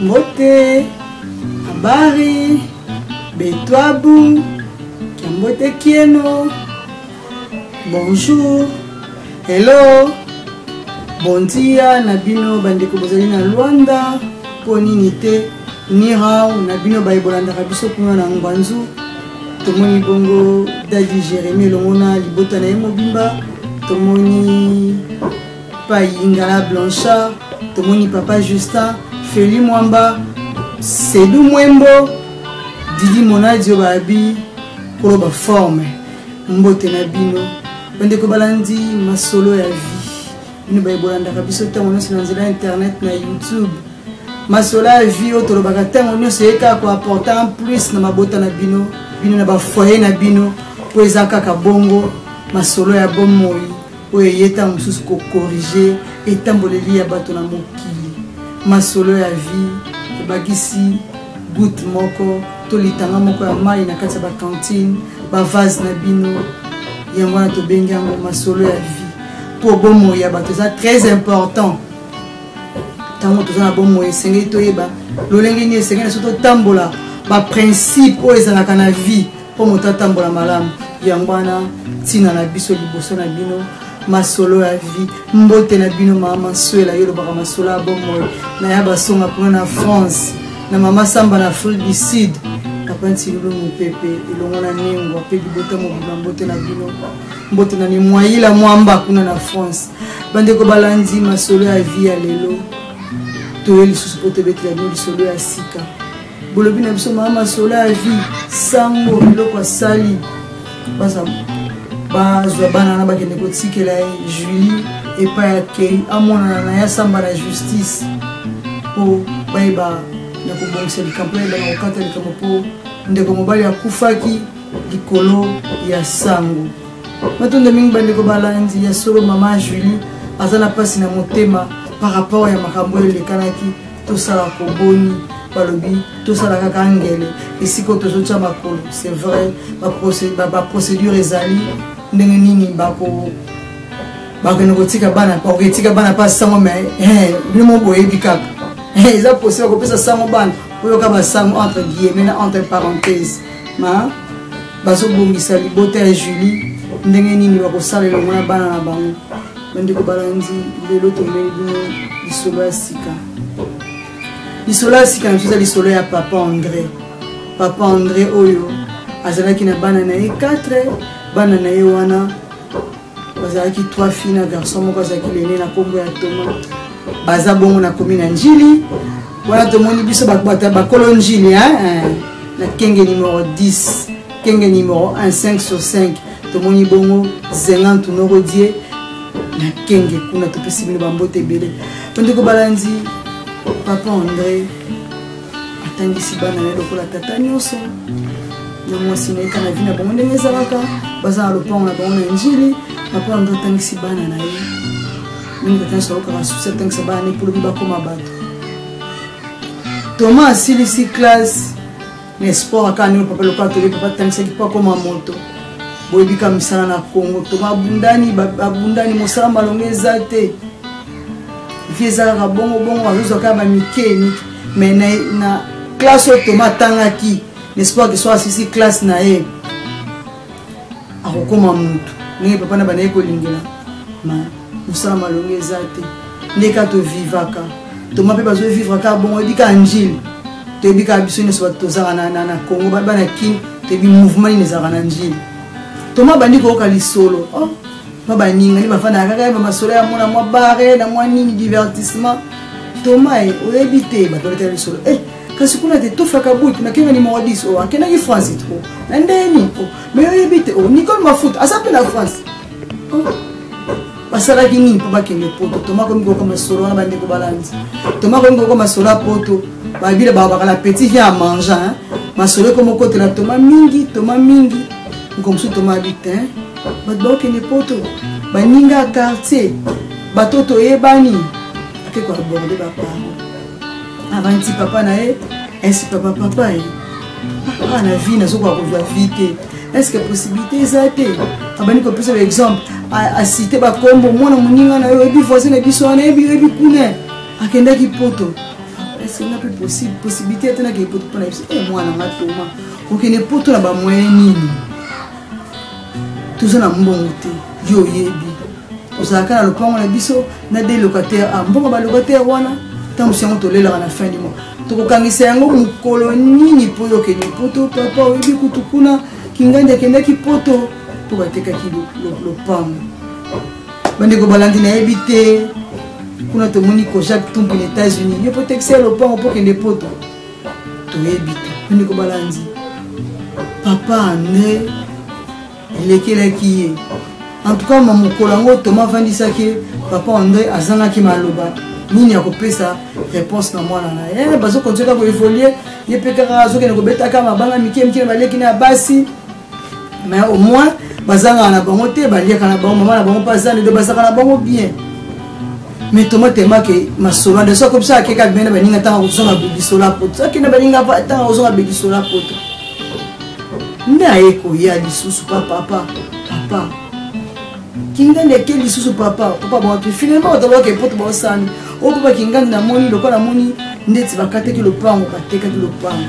Mbote, habari, betwabu, kiambote kieno, bonjour, hello, bon dia na bino bandeko bozali na Luanda, mpo nini te nirau na bino baye bolandaka biso kuna na Ngwanzu. Tomoni bongo Dadi Jeremie elongo na libota na ye mobimba, tomoni Pai Ingala Blanchard, tomoni Papa Justin, Feli Mwamba, Sedu Mwembo, Didi Monadio babi kolo ba forme. Mbote na bino bandeko balandi masolo ya vie, bino baye bolandaka biso ntango nyonso na nzela ya internet na YouTube. Masolo ya vie oyo tolobaka ntango nyonso eye kaka koapporte en plus na mabota na bino, bino na bafoyer na bino, mpo eza kaka bongo masolo ya bomoi oyo eye ntango mosusu kokorige etamboleli ya bato na mokili. Masolo ya vie ebakisi goutte moko to litanga moko ya mai na kati ya bacantine, bavase na bino. Yango wana tobengi yango masolo ya vie, mpo bomoi ya bato eza très important. Ntango toza na bomoi esengeli toyeba lolenge nini esengeli na biso totambola, baprincipe oyo ezalaka na vie mpo moto atambola malamu. Yango wana ntina na biso liboso na bino masolo ya vie. Mbote na bino mama Swela, yo olobaka masolo ya bomoi na ya basonga kuna na France, na mama Samba na Afrique du Sud, papa Ntilulu Mopepe elongo na Nengwa mpe libota mobimba. Mbote na bino, mbote na Nemwayila Mwamba kuna na France. Bandeko balandi masolo ya vie ya lelo, toye lisusu mpo tobetela bino lisolo ya sika. Bolobi na biso mama masolo ya vie, sango eloko asali bazwa bana na bakende kotikela ye Julie epai akei amonana na ye asamba na justice mpo bayeba na kobongisa likambo, bayeba na kokata likambo mpo ndeko mobali akufaki likolo ya sango. Matondo mingi bandeko balandi ya solo. Mama Julie aza na mpasi na motema par rapport ya makambo oyo elekanaki. Tosala koboni, balobi tosala kaka ngele esika oyo tozotya makolo. C'est vrai, baprocédure ezali ndenge nini bakende kotika bana, bakotika bana mpa sango, mais bino mo boyebi kaka eza possible kopesa sango bana oyoka basango entre guillemets na entre parenthèse. Ma bazobongisa libota ya Julie ndenge nini bakosala elongo na bana na bango. Bandeko balandi, lelo tomeli bino lisolo ya sika. Lisolo ya sika na biso eza lisolo ya Papa André. Papa André oyo azalaki na bana na ye 4. Bana na ye wana bazalaki 3 filles na garçon moko azalaki lene na nkombo ya Thomas. Baza bongo na komi na Njili wana, tomoni biso bakolo Njili na kenge numero 10, kenge numero 1, 5 sur 5. Tomoni bongo Zengantu Norodie na kenge kuna, topesi bino bambote ebele. Bandeko balandi, Papa André atangisi bana na ye lokola tata nyonso na mwasi na ye kaka na vi na bango ndenge ezalaka, baza na lopango na bango na Njili. Papa André atangisi bana na ye ndenge tata nyonso ayokaka susi atangisa bana na ye mpo lobi bakóma bato. Thomas asilisi classe na espoir kaka ndenge papa lokola toyebi papa atangisaki mpo akóma moto. Boyebi kaka misala na Congo, Thomas abundani abundani, mosala malongo eza te, vie eza kaka bongo bongo, azozwa kaka bamike mike. Mais na classe oyo Thomas atangaki, l'espoir ke so asisi classe na ye akokóma motu ndenge papa na bana ye kolingela, ma mosala malongo eza te, nde kaka tovivaka. Toma mpe bazovivre kaka bongo. Oyebi kaka Njili, toyebi kaka biso nyonso bato tozalaka na Congo, bana Kini, toyebi mouvement nini ezalaka na Njili. Toma abandi koyoka lisolo oh, pa baninga nde bafandaka kaka yeba masolo ya mona mwa bare na mwa nini divertissement. Toma e oyebi te, bato babetaka lisolo eh, kasi kuna te tofaka butu na kenga numero 10 oyo akendaki France trop na ndeni oh, mais oyebi te oh, Nicole Mafuta aza mpe na France oh. Basalaki nini mpo bakende poto? Toma komi koyoka masolo wana. Bandeko balandi, Toma komi koyoka masolo ya poto, babila babaka la petit vient à manger hein? Masolo ekomi okotela Toma mingi, Toma mingi. Moko mosusu Toma abi te, bato bakokende poto, baninga ya quartier, bato toyebani. Ake koaborde baparent avanti papa na ye ainsi: papa, papa ye ah, na vie nazokoka kozwa vie te, est ce que possibilité eza te? Abandi kopesa baexemple, acite bakombo: mwana moninga na yo, oyebi voisin na biso wana, oyebi kuna akendaki poto. Esenga mpe possibilité ate nakende poto mpo na biso. E mwana nga Toma, okende poto na bamoyen nini? Toza na mbongo te, yo oyebi ozalaka na lopango na biso na de locataire. A mbongo balocataire wana, ntango mosusu yango tolelaka na fin du mois, tokokangisa yango mokolo nini mpo yo okende poto? Papa, oyebi kutu kuna Kingandi akendaki poto mpo batekaki lopango. Bandeko balandi, nayebi te, kuna tomoni Kojak Tumbu na États-Unis, yo mpo tekisa ya lopango mpo okende poto, toyebi te. Bandeko balandi, papa André elekelaki ye. En tout cas, ma mokolo yango Toma avandisaki papa André, azangaki maloba nini ya kopesa réponse na mwana na ye. Bazokontinue kaka koévolue, ye mpe kaka azokende kobetaka mabanga mike mike na baleki na ya basi, mais au moins bazangaka na bango te, baliaka na bango, mama na bango mpe aza nde, bazalaka na bango bien. Mais Toma temake masolo ande so akobisa akeka bimene baninga ntango akozonga lisolo ya poto, akende baninga ntango akozonga lisolo ya poto nde aye koya lisusu pa papa. Papa Kingandi ake lisusu, papa, papa bawapi? Finalement bato bawake poto baosani oyo. Papa Kingandi, namoni lokola namoni ndeti bakataki lopango, batekaki lopango.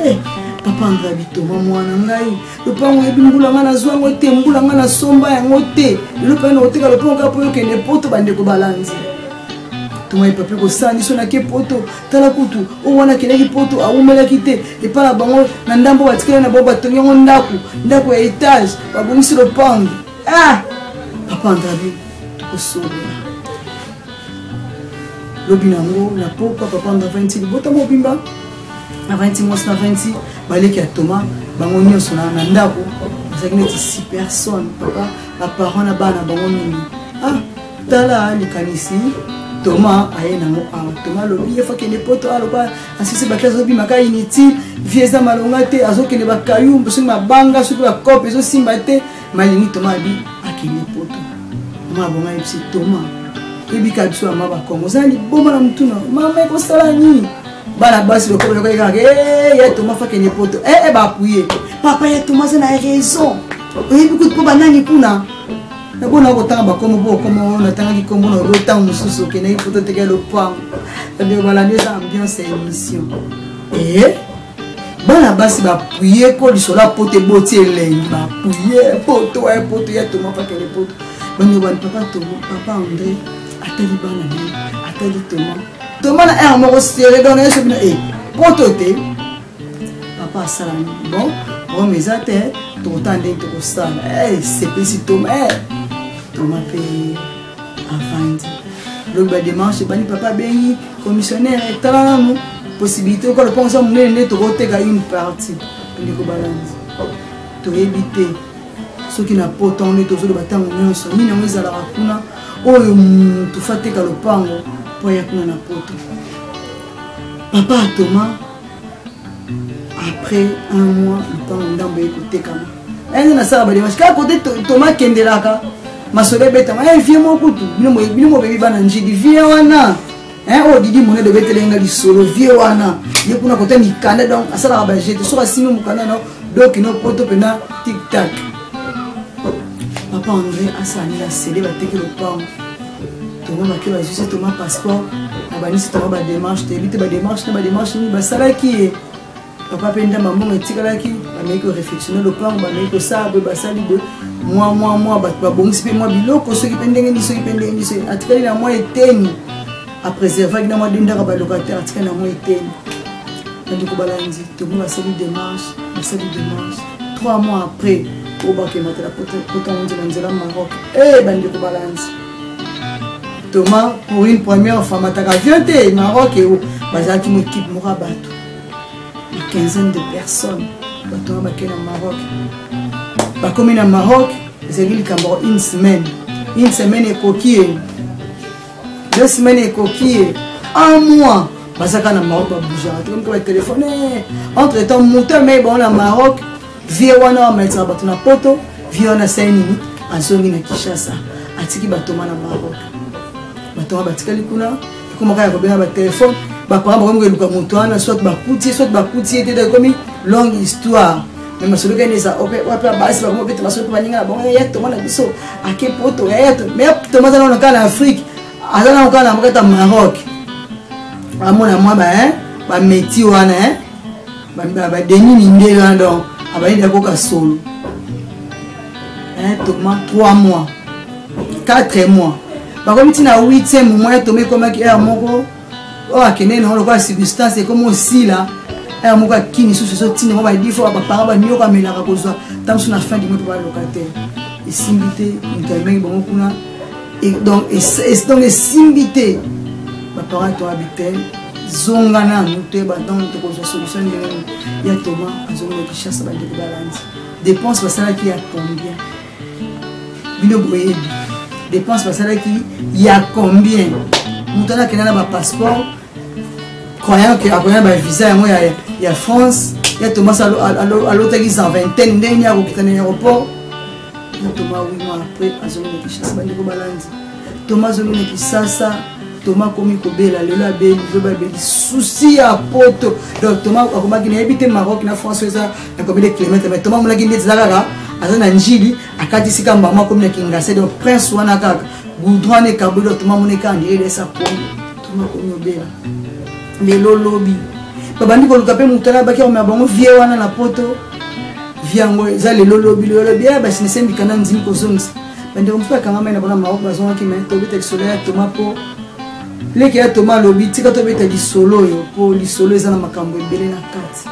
Eh, papa Andra bitoma, mwana ngai, lopango oyebi mbula ngai nazwa yango te, mbula ngai nasomba yango te, lelo mpe na koteka lopango kaka mpo yokende poto. Bandeko balandi, toma epapi kosala so nake poto. Tala kutu oyo wana akendaki poto, awumelaki te epai na bango na ndambo batikali na bango, batongi yango ndako, ndako ya etage, babongisi lopango. Ah, papa Andrabi, tokosolola lobi nango na pokwa. Papa Andra avandi libota mobimba, avandi mwasi na avandi baleki ya Toma, bango nyonso na ndako bazalaki neti six personnes, papa, baparent na bana bango mingi. Ah, tala likanisi Toma aye nango awa. Toma alobi ye fakende poto, aloba asisi bato azobimaka inutile, vie eza malonga te, azokende bakayu, soki mabanga, soki bakope ezosimba te. Malingi Toma abi akende poto. Mama bonga yebisi Toma, ebika biso mama bakongo, oza liboma na motuna, mama ekosala nini? Bana basi lokola lokola kaka ya Toma fakende poto, ee baapuye papa ya Toma aza na raison. Oyebi kutu mpo banani kuna nabona kotanga bakombo mpo okoma oyo natangaki kombo na oyo ntango mosusu okendaki poto teke lopango. Bandeko balandi, eza ambiance ya émission. Ee bana basi bapuye ko lisolo ya poto eboti elengi, bapuye poto ya poto ya Toma pakende poto. Bandeko bani, papa Toma, papa André atali bana na ye, atali Toma, Toma na aire moko sere donc nayeso bino e poto te. Papa asala nini? Bon, problème eza te, tokotala ndenge tokosala. Sepesi Toma, Toma mpe avandi lobi bademarche ebandi. Papa abengi commissionnaire, etala nanu possibilité okola lopango eza monene nde tokoteka une partie. Ndeko balandi, toyebi te soki na poto nde tozoloba ntango nyonso nini yango ezalaka kuna oyo motu fa teka lopango mpo aya kuna na poto. Papa Atoma, après un mois lopango ndambo eye kotekama. Enge nasala bademarche kaka kote Toma akendelaka, masolo ebetama. E vie moko kutu bino mobebi bana njidi vie wana oyo Didi Monede obeteli nga lisolo vie wana, ye kuna kote mikanda, donc asalaka bajete soki asimbi mokanda no dokino poto mpena tic tac. Papa André asala nini? Asele bateki lopango, Toma bake bazwisi Toma passeport, abandisi Toma bademarche. Toyebi te bademarche na bademarche nini basalaki ye. Papa mpe ndamba mbongo etikalaki, bameki koreflectionne lopango, bameki kosala boye, basali boye, mwa mwa mwa bato babongisi mpe mwa biloko, soki mpe ndenge nini, soki mpe ndenge nini, soki atikali na mwa eteni apréservaki na mwa dendaka balocataire, atikali na mwa eteni. Bandeko balandi, Tongo basali démarche, basali démarche, 3 mois après oyo bakematela poto yango nzela nzela Maroc. E bandeko balandi, Thomas pour une première fois mataka avion te. Maroc eo bazalaki mo équipe moko ya bato, une quinzaine de personnes. Bato wana bakei na Maroc, bakomi na Maroc, ezalaki likambo une semaine, une semaine ekoki ye, 2 semaines ekoki ye, un mois bazalaka na Maroc, babougeaka te komika batelefone. Entre temps moto amei bango na Maroc, vie wana amatisaka bato na poto, vie wana asali nini? Azongi na Kinshasa, atiki batoma na Maroc. Batoma batikali kuna, ekomaka ya kobenga batelefone, baparent bakomi koluka moto wana, soit bakuti ye, soit bakuti ye te. Ekomi longue histoire, mais masolo kani eza wapi? Basi bakomi obeta masolo mpe baninga na bango ya Toma na biso ake poto, ya mais Toma aza nano kaka na Afrique, aza nano kaka na kati ya Maroc, amona mwa ba bameti wana eh? Badeni mindele wana, donc abandi akoka solo Thomas. 3 mois, 4 mois, bakomi ntina 8e mois ya Thomas. Ekomaki heure moko oyo akende nango lokola substance ekomi osila. Heure moko akini susu ezotinda ngo badifo, baparent banyoka amelaka kozwa ta mosusu na fin du mois mpo balocataire esimbi te. Moto amemaki bango kuna, donc esimbi te. Baparent to abi te, zonga nanu toyeba donc tokozwa solution ndenge nini. Ya Thomas azongi na Kinshasa. Bandeko balandi, dépense basalaki ya combien? Bino boyebi dépense basalaki ya combien? Moto wana akenda na bapasseport croyant ke akoya na bavisa yango ya France. Ya Thomas alotaki 120 ndenge nini akokita na aéroport. Ya Thomas, 8 mois après, azongi na Kinshasa. Bandeko balandi, Thomas azongi na Kisasa. Thomas akomi kobela. Lelo abeli, lobi abeli, souci ya poto. Donc Thomas akomaki, nayebi te Maroc na France eza na combien de kilomètre, mais Thomas amonaki ndeti eza kaka aza na Njili, akatisi ka mbama, akomi na Kingase. Donc prince wana kaka goudron wana ekaboli. Donc Thomas amonaki kaka ndenge esa komi. Thomas akomi obela lelo, lobi. Babandi koluka mpe moto ala baki akomela bango vie wana na poto. Vie yango eza lelo, lobi, lelo, lobi. Ya basinese mikanda ndimi kozongisa. Bandeko mosusu bakangamai na bango na Maroc, bazongaki. Me tobeta lisolo ya Thomas mpo leki ya Thomas alobi tika tobeta lisolo oyo mpo lisolo eza na makambo ebele na kati.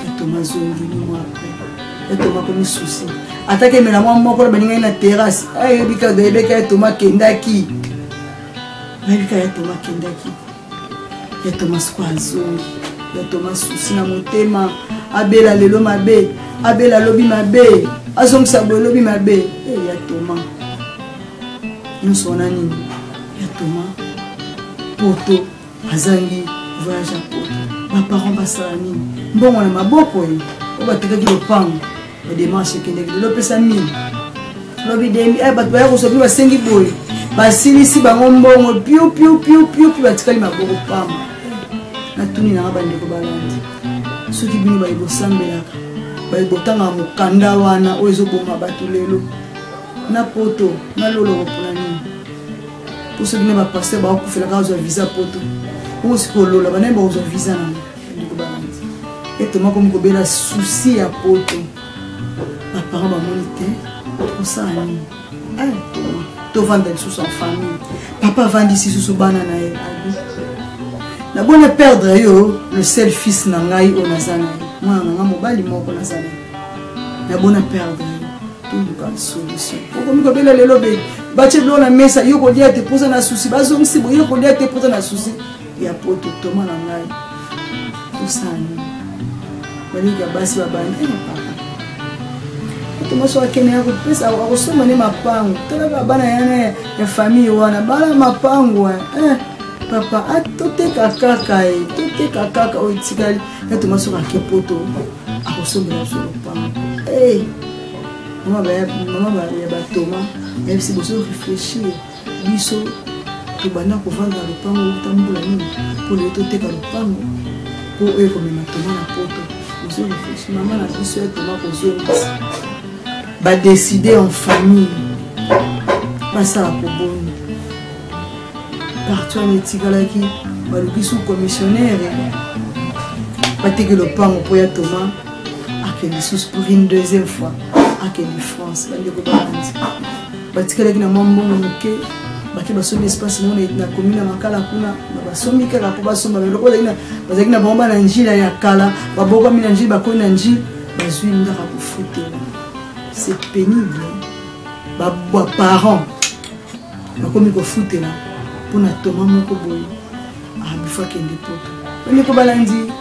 Ya Thomas zongi mwa après, ya Thomas komi souci. Ataki emela mwa moko na baningai na terrasse, ayebi kaka doyebeka. Ya Thomas akendaki, bayebika ya Thomas akendaki. Ya Thomas siko azongi. Ya Thomas souci na motema, abela lelo mabe, abela lobi mabe, azongisa boye lobi mabe. E ya Thomas, nyonso wana nini? Ya Thomas poto azangi voyage ya poto. Baparent basala nini? Mbongo na maboko ye oyo batekaki lopango, badémarche ekendeki, lelo opesa 1000, lobi demi. Bato baya kozwa bino, basengi boye, basilisi bango mbongo piu piu piu piu piu, batikali maboko pamba. Natuni nanga, bandeko balandi, soki bino baye bosambelaka, baye botangaka mokanda wana oyo ezoboma bato lelo na poto na loloko, mpona nini? Po soki na bapasteur bakokufelaka azwa visa poto, bongo sikoyo lola banani bakozwa visa nango? Bandeko balandi, etoma komi kobela souci ya poto. Baparent bamoni te kosala nini. Toma tovanda lisusu en famille. Papa avandisi lisusu bana na ye, abi nabona perdre yo, le seul fils na ngai oyo naza na ye, mwana na ngai mobali moko naza na ye, nabona perdre yo. Toluka solution. Okomi kobela lelo, be batie biloko na mesa, yo kolia te mpoza na souci. Bazongisi boye, yo kolia te mpoza na souci ya poto. Toma na ngai, tosala nini? Baleki ya basi babandi papa toma so akende ya kopesa, akosomba nde mapango. Talaka bana yana ya famille wana, bana mapango. Papa, toteka kaka ye, toteka kaka oyo etikali. Ya toma soki ake poto, akosombela biso lopango. Mama ya batoma ayebisi bozo réfléchir. Biso tobanda kovanda na lopango uta mbula nini mpo lelo toteka lopango mpo oyo ekomema Toma na poto? Bozo réfléchir. Mama na biso ya Toma kozongisa, badécide en famille basala koboni parti wana etikalaki. Baluki sous commissionnaire, bateki lopango mpo ya Thomas akende lisusu pour une deuxième fois, akende France. Bandeko balandi, batikalaki na mwa mbongo moke, bake basombi espace moko na commune ya Makala kuna. Basombi kaka mpo basomba biloko. Bazalaki na bango bana Njila ya kala, babokami na Njili, bakoni na Njili, bazwi ndako kofutela. C'est pénible. Baparent bakomi kofutela mpona Toma moko boye abifa akende poto. Bandeko balandi,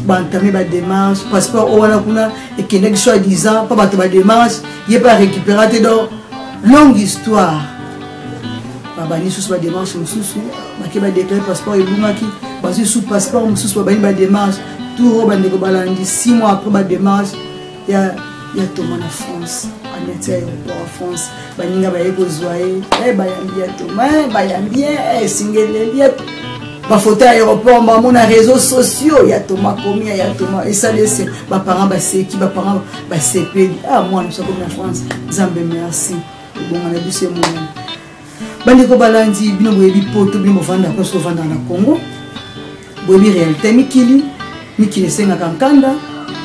baentame badémarche, passeport oyo wana kuna ekendaki soi disant mpo bato badémarche, ye mpe arécupéra te. Donc longue histoire, babandi susu badémarche mosusu, bake badéclare passeport ebungaki, bazwi su passeport mosusu, babandi badémarche tour oyo. Bandeko balandi, 6 mois après badémarche ya Toma na France, aneti aéroport ya France, baninga baye kozwa ye. Bayambi ya Toma, bayambi ye, esingeleli ye bafoto ya aéroport, bamona réseaux sociaux ya Toma komi ya Toma esali ese. Baparent baseki, baparent basepeli. Ah, mwana biso akomi na France, Nzambe merci, ebonga na biso emonani. Bandeko balandi, bino boyebi poto, bino bovandaka, biso tovandaka na Congo. Boyebi réalité mikili, mikili esengaka nkanda,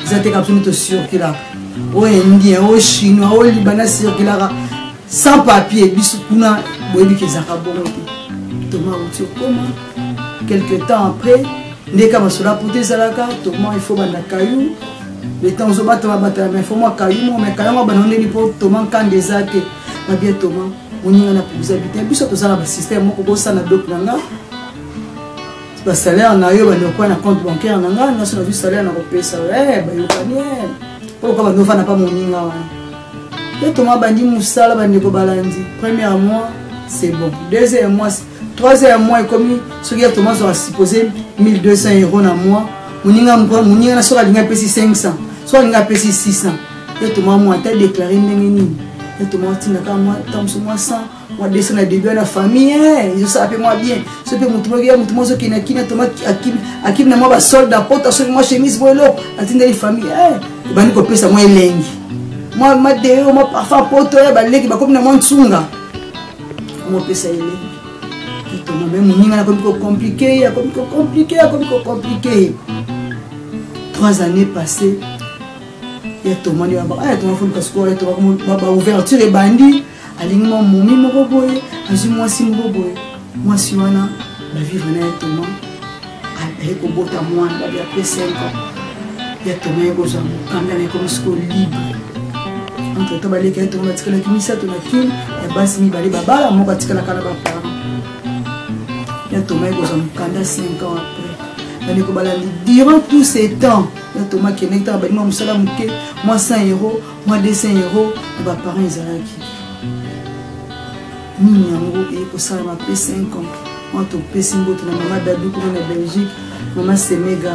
eza te kaka biso nde tocirculaka. O indien, o chinois, o libanais circulaka sans papier, biso kuna boyebi ke ezalaka bongo te. Thomas auti okoma quelque temps après nde kaka masolo ya poto ezalaka. Thomas, il faut banda kayu le temps ozobatama batama, mais faut mwa kayu moko, mais kayu yango banda ndeni mpo Thomas nkanda eza te. Babia Thomas moninga na puza bite, biso toza na basystème moko bosala doc na nga, basalaire na yo bandeko na compte bancaire na nga, nyonso nazwi salaire na kopesa. Bayokani mpo lokola bando ofanda pa moninga wana ye Thomas bandi mosala. Bandeko balandi, premier mois c'est bon, deuxième mois, troisième mois ekomi soki ya Thomas azwaka supposé 1200 € na mois, moninga moninga na soki alingi apesi 500, soki alingi apesi 600. Ya Thomas mwa ata déclaré ndenge nini, ya Thomas otindaka mwa ntango mwa 100, mwa 200 na début na famille, ezosala mpe mwa bien. So mpe motu moko ya motu moko azokende akimi, Thomas akimi na mwa basolde apota, soki mwa chemise mwa eloko atindeli famille, ebandi kopesa mwa elengi, mwa madeo, mwa parfum poto ya baleki bakomi na mwa ntsunga, mopesa elengi. Toma me moninga akomi kocompliquer ye, akomi kocompliquer, akomi kocompliquer ye. 3 années passées, ya Toma nde ya Toma foluka sikoyo, ya Toma baouverture ebandi, alingi mwa momi moko boye, azwi mwasi moko boye. Mwasi wana bavivre na ya Toma, aye kobota mwana. Babi après 5 ans, ya Toma ye kozwa mokanda na ekomi sikoyo libre. Entre temps baleki ya Toma batikalaki misato na kine ya basi, mibale babala, moko atikalaka na baparent. Ya Toma ye kozwa mokanda 5 ans après. Bandeko balandi, durant tout ce temps ya Toma akendeki, ntango balingi mwa mosala moke, mwa 100 €, mwa 200 € na baparent, ezalaki nini yango eye kosalama après 5 ans? Mwa topesi mbote na mama Dadu kuna na Belgique, mama Semega,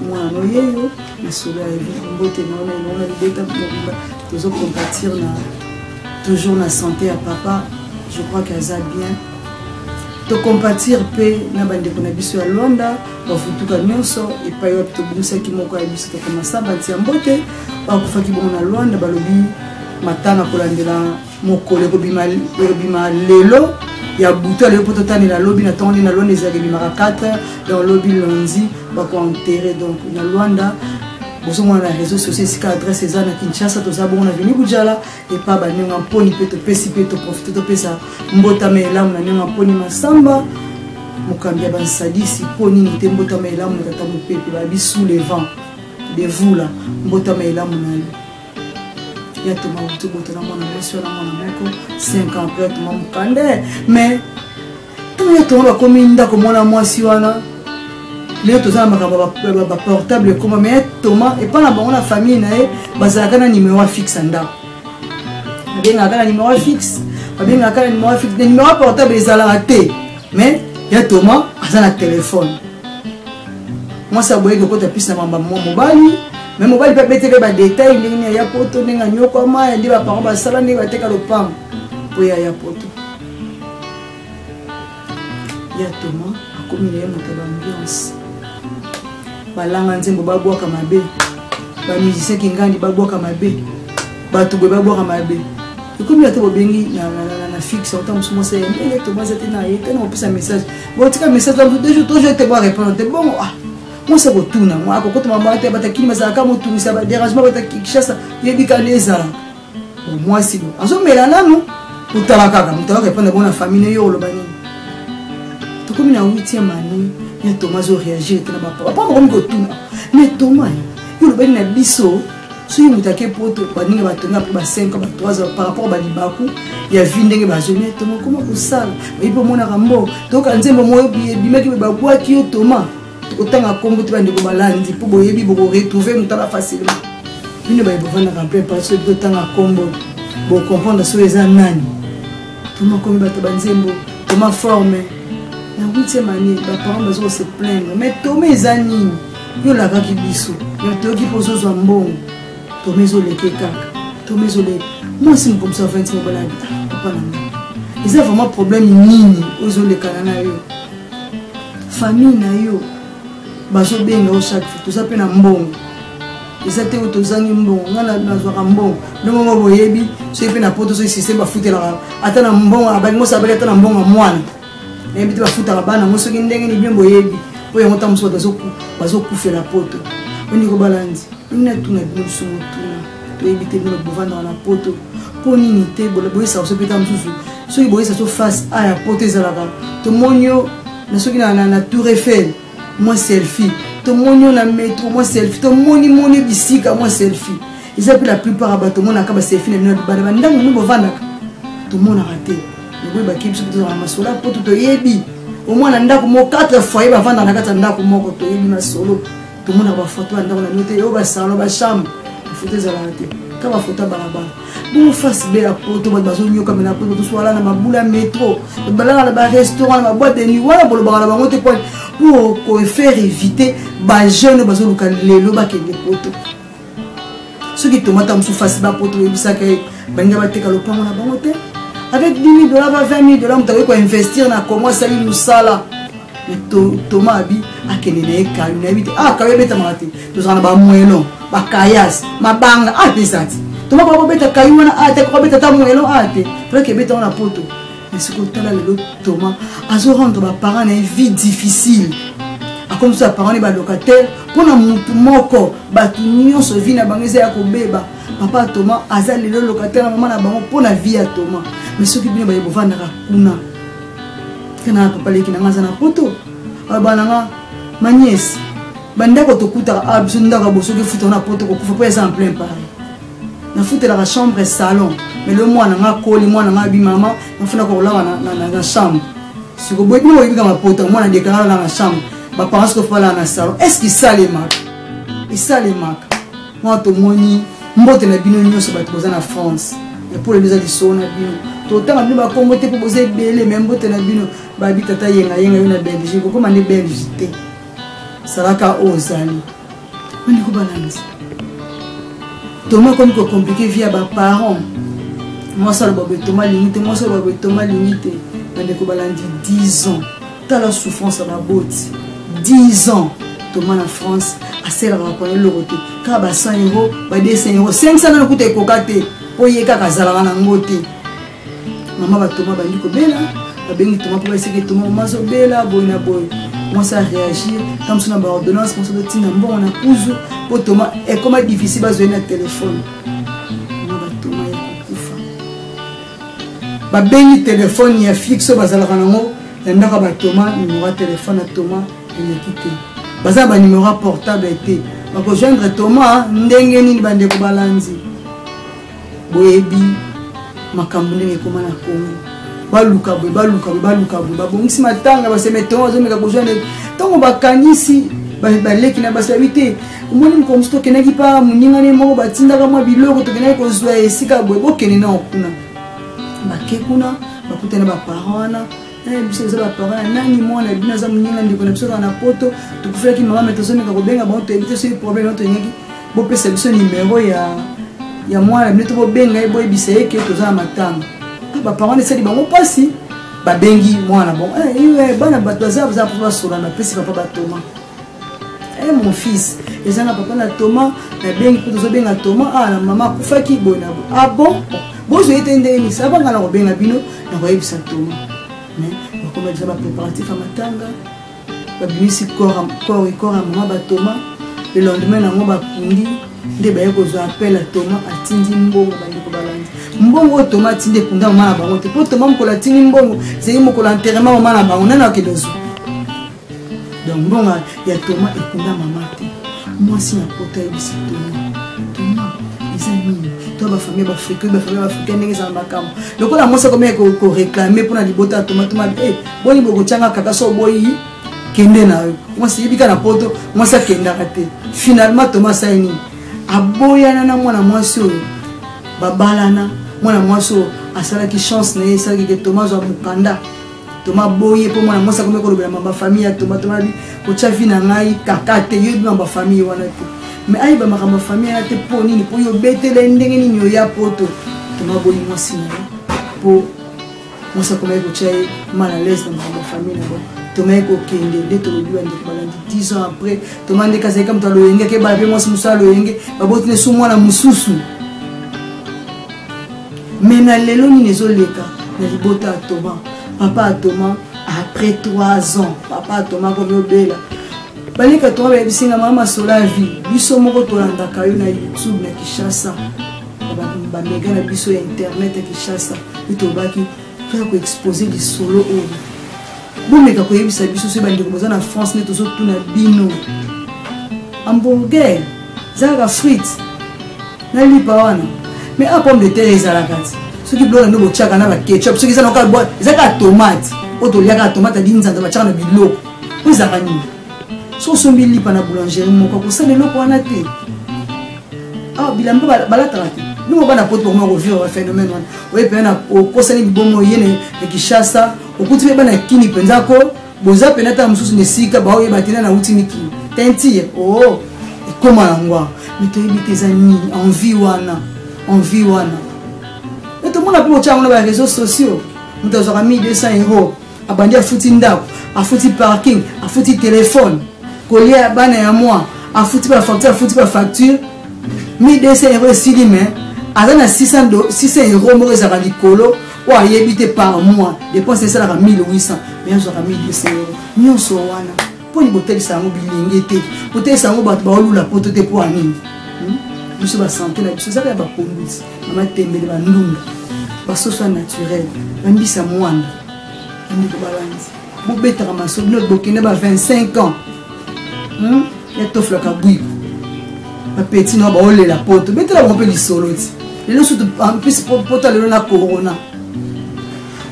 mwana noyeyo masolo ya mbote na ona elongo na libota mobimba. Tozocompatir na toujours na santé ya papa, je crois que aza bien. Tocompatir mpe na bandeko na biso ya Lwanda, bafutuka nyonso epai wapi tobungisaki moko ya biso, tokoma samba nti ya mbote bakufaki bongo na Lwanda. Balobi matanga kolandela mokolo ekobima lelo ya butu ya lelo mpo totanela lobi na ntongo nde na Lwanda ezalaka ebimaka 4 heures, donc lobi lundi bakoenterrer. Donc na Lwanda bozomona na réseau sociaux esika adresse eza. Na Kinshasa toza bongo na veni Bujala epa banionga mponi, mpe topesi mpe toprofite topesa mbotama elamu na nionga mponi Masamba, mokambi ya bansadisi. Mpo nini te mbotama elamu na tata mopepe babi sous le vent de vula, mbotama elamu na yo. Ya Toma wuti botana mwana mwasi wana, mwana moko. 5 ans après, Toma mokanda. Mais ntango ya Toma bakomi ndako, mwana mwasi wana, lelo toza na makambo ya baportable ekoma, mais Toma epa na bango na famille na ye bazalaka na numéro fixe ya ndako, babengaka na numéro fixe, babengaka na numéro fixe, numéro portable ezalaka te. Mais ya Toma aza na telefone. Mwasi aboyeki kokota pisi na mamba mwa mobali, mais mobali mpe abetele badetail ndenge nini aya poto, ndenge anyokwama ya nde baparent basala, ndenge bateka lopango mpo ye aya poto. Ya Toma akomi na ye moto ya baambiance, balanga nzembo babwaka mabe, bamusicien kingandi babwaka mabe, bato boye babwaka mabe. Ekomi ata bobengi na fixe, ota mosu mwasi ya ndenge Toma aza te na ye te na kopesa message, botika message na 2 jours, 3 jours te borépondre te. Bongo ah, mwasi akotuna mwa akokota mama te, batakini bazalaka motungisa, badérangement bata Kinshasa yebi kani ezalaka. Mwasi bo azomela nanu otala kaka moto akorépondre bongo na famille ne yo oloba nini? Tokomi na huitième année, ya Toma azoréagir te na bapapa. Papa bakomi kotuna: mais Toma, yo olobaki na biso soki moto ake poto, baninga batonga mpe ba 5 ans, ba 3 ans par rapport balibaku ya vie ndenge bazwi. Mais Toma okoma kosala, bayi mpe omonaka mbo toyoka nzembo moko ebimaki, babwaki yo. Toma, tokotanga nkombo te, bandeko balandi, mpo boyebi bokoretrouve moto ala facilement. Bino baye bovandaka mpe parce soki totanga nkombo bocomprendre soki eza nani. Toma komi bato banzembo, Toma forme na huitième année, baparent baza kose plaindre: mais Toma, eza nini? Yo olakaki biso, yo toyoki mpo ozozwa mbongo. Toma ezoleke kaka, Toma ezoleke. Mwasi mokomisa 20 mobala: papa na nga, eza vraiment problème nini ozolekana na yo? Famille na yo bazobenga yo chaque fois, toza mpe na mbongo, eza te oyo tozangi mbongo. Nga nazwaka mbongo ndongo ngo boyebi, soki mpe na poto, soki système bafutelaka ata na mbongo abaki moso abaki ata na mbongo ya mwana, nayebi te bafutaka bana yango soki ndenge nini. Bien, boyebi Mpo yango ntango mosusu bato bazokufela poto. Bandeko balandi, ndenge natuna bino biso motuna, toyebi te bino bato bovandaka na poto mpo nini te boyesaka biso mpe ntango mosusu soki boyesa so face a ya poto ezalaka tomoni yo na soki na tour Eiffel mwa selfie, tomoni yo na metro mwa selfie, tomoni moni bisika mwa selfie. Eza mpe la plupart ya bato omonaka baselfie na bino na libanda bandango bino bovandaka, tomonaka te. Boyebaki biso mpe tozalaka masolo ya poto, toyebi omwana ndako moko 4 foyer bavandaka na kati ya ndako moko, toyebi masolo, tomonaka bafoto ya ndako na bino te, oyo basalon, bachambre, bafoto ezalaka te, ka bafoto ya balabala. Bongo face B ya poto, bato bazonyokama na poto, toswala na mabula ya metro, bato balala na barestaurant, na baboite de nuit wana, bolobaka na bango te po pour kofaire éviter bajeune bazoluka lelo bakende poto. Soki tomata mosusu face bapoto, oyebisaka ye baninga bateka lopango na bango te avec 10 000 $, ba 20 000 $, moto akoki koinvestir na Kongo, asali mosala. Toma abi akende na ye kayu, nayebi te, ah, kayu ebetamaka te, tozala na bamoelon, bakayas, mabanga a te, eza te. Toma koka kobeta kayu wana a te, kobeta ata moelon a te, falaki ebeta wana poto. Mais soki otala lelo, Toma azorendre baparent na ye vie difficile, akomi so baparent ne balocataire mpona mutu moko, bato nyonso vie na bango eza ya kobeba. Papa Toma aza lelo locataire na mama na bango mpona vie ya Toma. Mais soki bino baye bovandaka kuna te, na papa leki nanga aza na poto, aloba nanga ma nièce, bandako tokutaka awa, biso ndako ya bosoki efutaka na poto kokufa mpo eza en plein Paris, nafutelaka chambre, salon. Mais le mwana nga akoli, mwana nga abi: "Mama, nafuna kolala na chambre." Siko boye bino boyebika mapota, mwana déclare ala na chambre, baparents siko falala na salon. Est ce que esalemaka? Esalemaka mwana. Tomoni mbote na bino nyonso bato boza na France, mpo lelo eza lisolo na bino, totanga bino bakombo te mpo boza ebele. Me mbote na bino babi tata yengayenga yo na Belgique, okóma nde Belge te, salaka oyo ozali. Bandeko balandi, Toma akomi kocompliquer vie ya baparent. Mwasi aloba boye, Toma alingi te, mwasi aloba boye, Toma alingi te. Bandeko balandi, 10 ans, tala souffrance ya baboti. 10 ans Toma na France, aselaka bakona eloko te, kaka ba 100 €, ba 200 €, 500 nano kuta ekoka te mpo ye kaka azalaka nango te. Mama batoma bandi kobela, babengi Toma mpo baseki Toma, mama azobela boye na boye. Mwasi aréagir ta mosu na baordonnance, mwasi azotinda mbongo na kuzu mpo Toma ekoma difficile, bazwa ye na telefone. Mama batoma ya kokufa, babengi telefone ya fixe oyo bazalaka nango na ndako ya batoma, numero ya telefone ya Toma eleki te, baza na banumero ya portable te, bakojoindre Toma ndenge nini? Bandeko balandi, boyebi makambo ndenge ekoma na Kongo, baluka boye, baluka boye, baluka boye, babongisi matanga, baseme Toma bazomeka kojoindre. Ntango bakanisi baleki na basi, babi te, omoni mokolo mosusu tokendaki mpa moningani moko, batindaka mwa biloko, tokendaki kozwa esika boye, bokende nao kuna. Bake kuna, bakutana baparent wana: "Biso eza baparent ya nani, mwana bino aza moninga ndeko na biso kaka na poto, tokufelaki mama, me tozomeka kobenga bango, toyebi te soki problème wana, tolingaki bopesa biso numero ya mwana bino to bobenga ye, boyebisa ye ke toza na matanga." Baparent esali bango mpasi, babengi mwana. Bon, bana bato baza baza mpo basolana, bapesi papa batoma: "Mon fils, eza na papa na Toma, nabengi mpo tozobenga Toma, ah, na mama akufaki boye na boye." "Ah bon, bozwa ye te ndenge nini?" "Saba nga na kobenga bino, na koyebisa Toma." Mais bakoma deja bapréparatif ya matanga, babimisi corps ya mama batoma. Le lendemain nango bakundi, nde baye kozwa appel ya Toma atindi mbongo. Bandeko balandi, mbongo oyo Toma atindi ekunda mama na bango te, mpo Toma mokolo atindi mbongo ezali mokolo enterrement mama na bango, nani akende ozwa? Donc mbongo ya Toma ekunda mama te. Mwasi na poto ayebisi Toma: "Toma, eza nini?" To bafamille baafricain, bafamille baafricain ndenge ezala makambo lokola mwasi akomaki koréclamer mpona libota ya Toma. Toma: "E, boni bokotyanga kaka so oboyi, kende na yo." Mwasi yebika na poto, mwasi akendaka te. Finalement Toma asali nini? Aboyana na mwana mwasi oyo babalana. Mwana mwasi oyo asalaki chance na ye, esalaki ke Toma azwa mokanda. Toma boye mpo mwana mwasi akomi kolobela mamba famille ya Toma. Toma bi kotya vie na ngai kaka te, yoyebi mamba famille wana te, mais ayeba makambo ya famille wana te mpo nini? Mpo yo obetele ndenge nini oya poto. Toma boyi mwasi na ye mpo mwasi akomaki kotya ye mal à l'aise na makambo ya famille na bango. Toma ye kokende nde tolobi. Bandeko balandi, 10 ans après, Toma ndeke azalaki moto aloyenge, akebala mpe mwasi mosusu aloyenge, baboti ne so mwana mosusu. Me na lelo nini ezoleka na libota ya Toma? Papa ya Toma, après 3 ans, papa ya Toma akomi obela. Baleka toa bayebisi nga mama masolo ya vie, biso moko tolandaka yo na YouTube na Kinshasa, bamega na biso ya internet ya Kinshasa, mpe tolobaki toya koexpose lisolo oyo. Bomeka koyebisa biso soki bandeko boza na France nde tozotuna bino, hamburger eza kaka frite na lipa wana, mais a pomme de terre ezalaka ti soki biloko na bino botiaka na baketchup, soki eza na eza kaka tomate oyo toliaka na tomate adi nzanza batiaka na biloko oyo ezalaka nini? Soki osombi lipa na boulangerie moko akosala eloko wana te. Ah, bilamba balataka te, bino bana poto bakoma kovivre baphénomène wana. Oye mpenza na okosani libomo oye na Kinshasa, okuti mpe bana kini mpenza ko boza mpena ntango mosusu na esika baoyeba te na nauti mikili teinture o oh, ekóma yango awa, me toyebi te eza nini envie wana, envie wana. Me tomona mpe botya yango na bareseau sociaux, moto azwaka 1200 euro, abandi afuti ndako, afuti parking, afuti telefone, kolia ya bana ya mwa, afuti bafacture, afuti bafacture, 1200 euro esili, me aza na 600 euro moko ezalaka likolo oyo ayebi te. Par mois dépense esalaka 1800, mais azwaka 1200 euro. Nyonso wana mponi botalisa yango bilenge te, botalisa yango bato baolula poto te? Mpo ya nini? Biso basante na biso ezaka ya baponduti, mama tembele, bandunda, basoso ya naturel, bambisa mwana. Bandeko balandi, bobetaka maso bino bokende ba 25 ans ya toflaka bwiko, bapeti na baolela poto, betela bango mpe lisolo ti lelo, surtout en plus poto lelo na corona.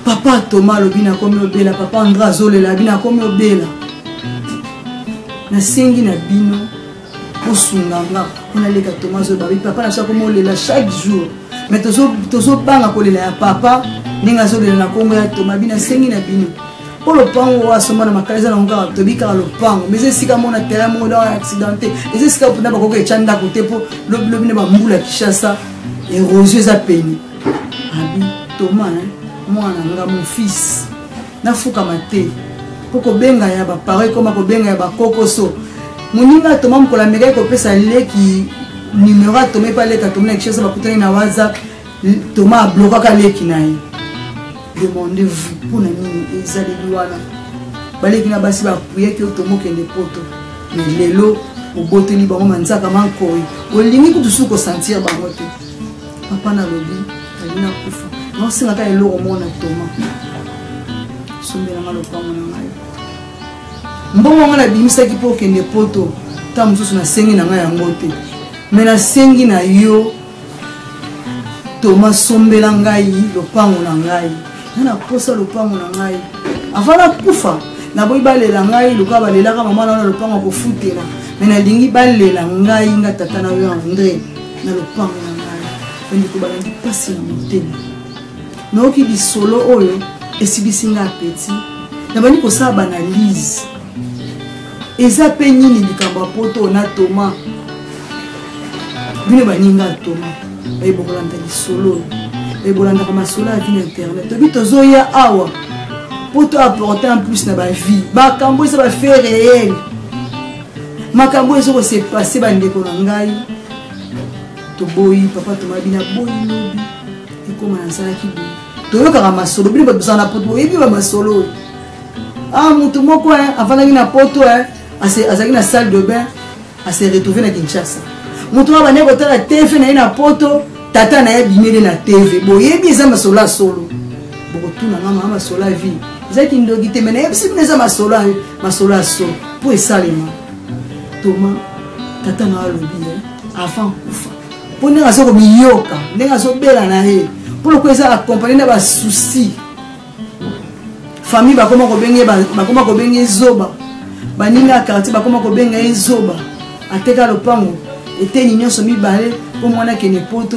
Papa Thomas alobi nakomi obela, papa André azolela, abi nakomi obela, nasengi na bino bosunga nga mpo naleka. Thomas oyo babi papa na biso akomi olela chaque jour, mais tozobanga kolela ya papa ndenge azolela na nkombo ya Thomas. Bino asengi na bino mpo lopango oyo asomba na makala eza nango kaka, tobi kaka lopango, mais eza esika mona terrain moko donc accidenté, eza esika mpona bakoki etya ndako te, mpo lobilobi na bambula Kinshasa érosion eza pene. Abi Thomas, mwana nga, mon fils, nafukama te mpo kobenga ya baparent ekoma kobenga ya bakokoso. Moninga Toma mokolo amekaki kopesa leki numero ya Toma epa leki Toma na Kinshasa, bakutani na WhatsApp, Toma ablokaka leki na ye. Demandez-vous mpona nini ezaleli wana. Baleki na basi bapuyaki yo Toma okende poto, mais lelo oboteli bango manzaka mankoi, olingi kutu suki kosentir bango te. Papa nalobi nalingi nakufa, naosengaka eloko moko na Toma, sombelanga lopango na ngai. Mbongo ngai nabimisaki mpo okende poto, ntango mosusu nasengi na ngai yango te, me nasengi na yo Toma, sombela ngai lopango na ngai, nga naposa lopango na ngai avant nakufa. Naboyi balela ngai lokola balelaka mama na lopango ya kofutela, me nalingi balela ngai nga tata na yo André na lopango na ngai. Bandeko balandi, mpasi na motema, nayoki lisolo oyo esilisi nga apeti, nabandi kosala baanalyse eza mpe nini likambo ya poto na Toma. Bino baninga ya Toma bayeba kolanda lisolo oyo, bayeba masolo ya vie na internet, tobi tozoya awa mpo to apporte en plus na bavie makambo eza bafaits réels, makambo oyo ezokose passe. Bandeko na ngai, toboyi papa Toma bino aboyi lobi ekóma nazalaki boye. Toyokaka masolo, bino bato bozala na poto boyebi bamasolo oyo. Ah, motu moko afandaki na poto, azalaki na salle de bain, ase retrouve na Kinshasa. Motu wana bandaki kotala TV na ye na poto, tata na ye abimeli na TV. Boyebi eza masolo ya solo, bokotuna nga mama masolo ya vie eza kindoki te, me nayebisi bino eza masolo masolo ya solo mpo esalema. Toma tata na alobi avant kufa, mpo ndenge aza komiyoka, ndenge azobela na ye, mpo lokola eza accompagne na basusi, famille bakoma kobenge, bakoma kobenge zoba, baninga ya quartier bakoma kobenga ye zoba. Ateka lopango eteni nyonso mibale mpo mwana akende poto.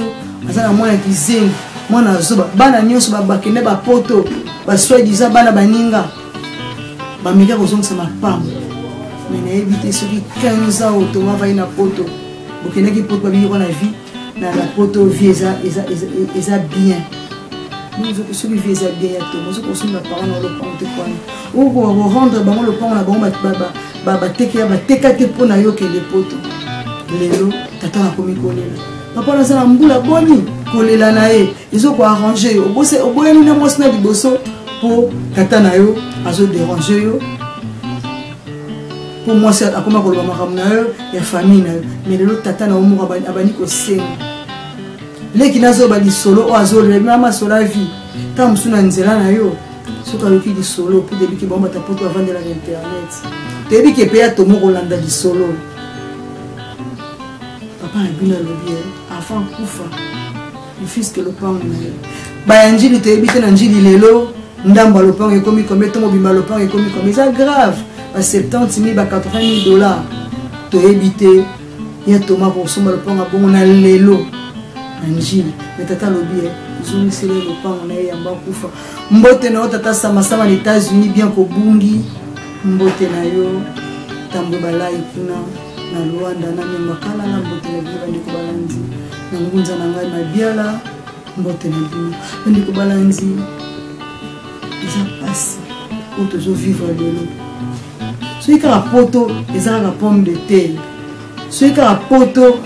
Aza na mwana kizengi, mwana zoba. Bana nyonso bakende bapoto, basoi-disant bana baninga bameka kozongisa mapango, me nayebi te soki 15 ans oyo Toma vai na poto. Bokendaki poto, babiki na vie na poto, vie eza, eza, eza, eza bien. Soki vie eza bien ya Toma, ozoki kosomba parent na lopango te, kwana okoka korendre bango lopango na bango bateka, bateka te mpo na yo okende poto. Lelo tata nakomi kolela, papa naza na mbula boni kolela na ye ezokoarrange yo, oboyani na mwasi na liboso mpo tata na yo azoderange yo. Mpo mwasi akoma koloba makambo na yo ya famille na yo. Mais lelo tata na yo moko abandi kosenga. Leki nazoba lisolo oyo azolela bima masolo ya vie. Ntango mosusu na nzela na yo soki ayoki lisolo mpo toyebi ke bango bato ya poto bavandelaka internet. Toyebi ke mpe ya tomo kolanda lisolo. Papa na bino alobi avant kufa fiske lopango na ye. Baya njili toyebi te na njili lelo ndambo ya lopango ekomi combien to mobimba ya lopango ekomi combien. Eza grave ba 70 000 ba 80 000 dollars toyebi te ya Thomas kosomba lopango bongo na lelo na njili. Mais tata alobi zongisela ye lopango na ye yamba kufa. Mbote na yo tata Samasama na États-Unis bien kobungi. Mbote na yo Tambwe Balai kuna na Luanda na Memba Kalala. Mbote na bino bandeko balandi na ngunza na ngai Mabiala. Mbote na bino bandeko balandi. Eza pasi oyo tozovivre lelo. Soki kaka poto eza kaka pomme de terre, soki kaka poto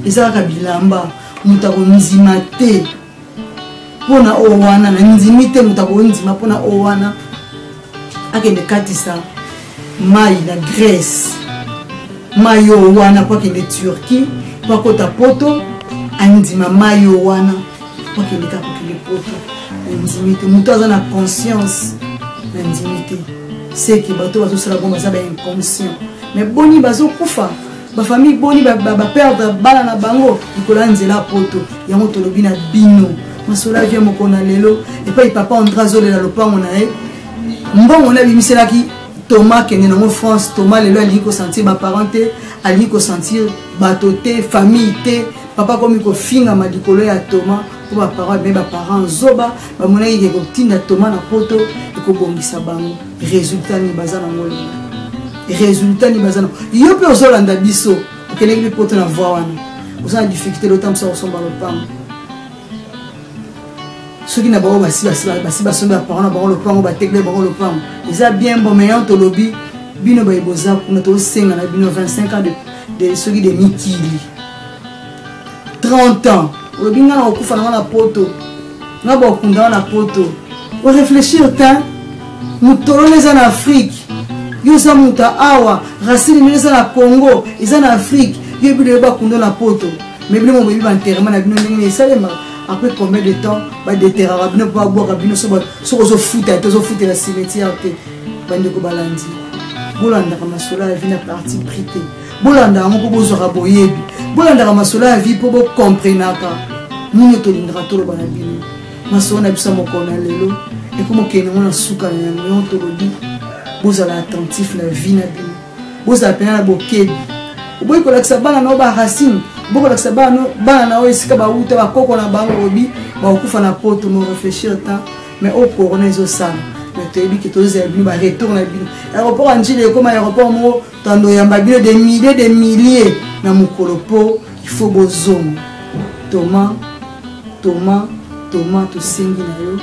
eza kaka bilamba, moto akondima te mpona oyo wana. Na ndimi te moto akondima mpona oyo wana akende katisa mai na Grèce, mai oyo wana mpo akende Turquie, mpo akota poto. Andima mai oyo wana mpo akende kaka kokende poto. Na ndimi te moto aza na conscience. Na ndimi te seke bato bazosala bongo baza ba inconscient. Mais boni bazokufa bafamille, boni baperdre bana na bango likolo ya nzela poto. Yango tolobi na bino masolo ya vie moko na lelo epai papa André azolela lopango na ye. Mbongo na abimiselaki Thomas kende nango France. Thomas lelo alingi kosentir baparent te, alingi kosentir bato te, famille te. Papa akomi kofingama likolo ya Thomas mpo baparent me baparent zoba bamonaki ke kotinda Thomas na poto ekobongisa bango. Résultat nini baza nango lelo? Résultat nini baza nango? Yo mpe ozolanda biso, okendeki mpe poto na voi wana, oza na difficulté lotambwisa kosomba lopango. Soki na bango basi basombi baparent na bango lopango, batekele bango lopango, eza bien bon. Mais yango tolobi bino baye boza kuna, tosenga na bino 25 ans de soki de mikili 30 ans, olobi nga na kokufa nanga na poto, nga bakunda na poto. Oréfléchir te, motololo eza na Afrique, yo oza moto awa, racine nino eza na Congo, eza na Afrique. Yo bino yo bakunda na poto, mais bino moboyebi baenterrement na bino ndenge esalemaka. Après combien de temps badéterraka bino mpo babwaka bino? Soki ozofuta te, ozofutela cimetière te. Bandeko balandi, bolandaka masolo ya vie na parti pris te. Bolanda yango mpo bozwaka boyebi. Bolandaka masolo ya vie mpo bokomprenaka nini tolingaka toloba na bino. Masolo na biso ya mokolo na lelo ekomokende yango na suka na yango. Yango tolobi bozala attentif na vie na bino, bozala mpena na bokebi. Oboyi kolakisa bana na yo baracine, oboyi kolakisa bana na yo esika bauta, bakoko na bango, obi bakokufa na poto. Mo réfléchir temps mais oyo corona ezosala, mais toyebi ke tozozela bino baretour na bino. Aéroport ya Njili ekoma aéroport moko tando oyamba bino des milliers de milliers na mokolo mpo il faut bozonga. Thomas, Thomas, Thomas, tosengi na yo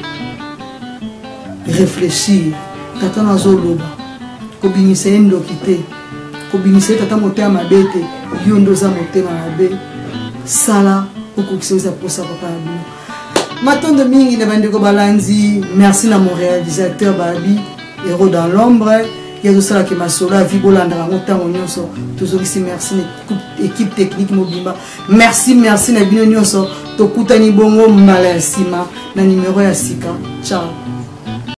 réfléchir. Tata nazoloba kobimisa ye ndoki te, kobimisa ye tata motema mabe te. Yo nde oza motema mabe, sala okokisa oza posa papa na bino. Matondo mingi na bandeko balandi. Merci na mon réalisateur Babi Héros dans l'ombre, ye azosalaka masolo ya vie, bolandaka yango ntango nyonso. Tozongisi merci na équipe technique mobimba. Merci, merci na bino nyonso. Tokutani bongo mbala ya nsima na numero ya sika. Ciao.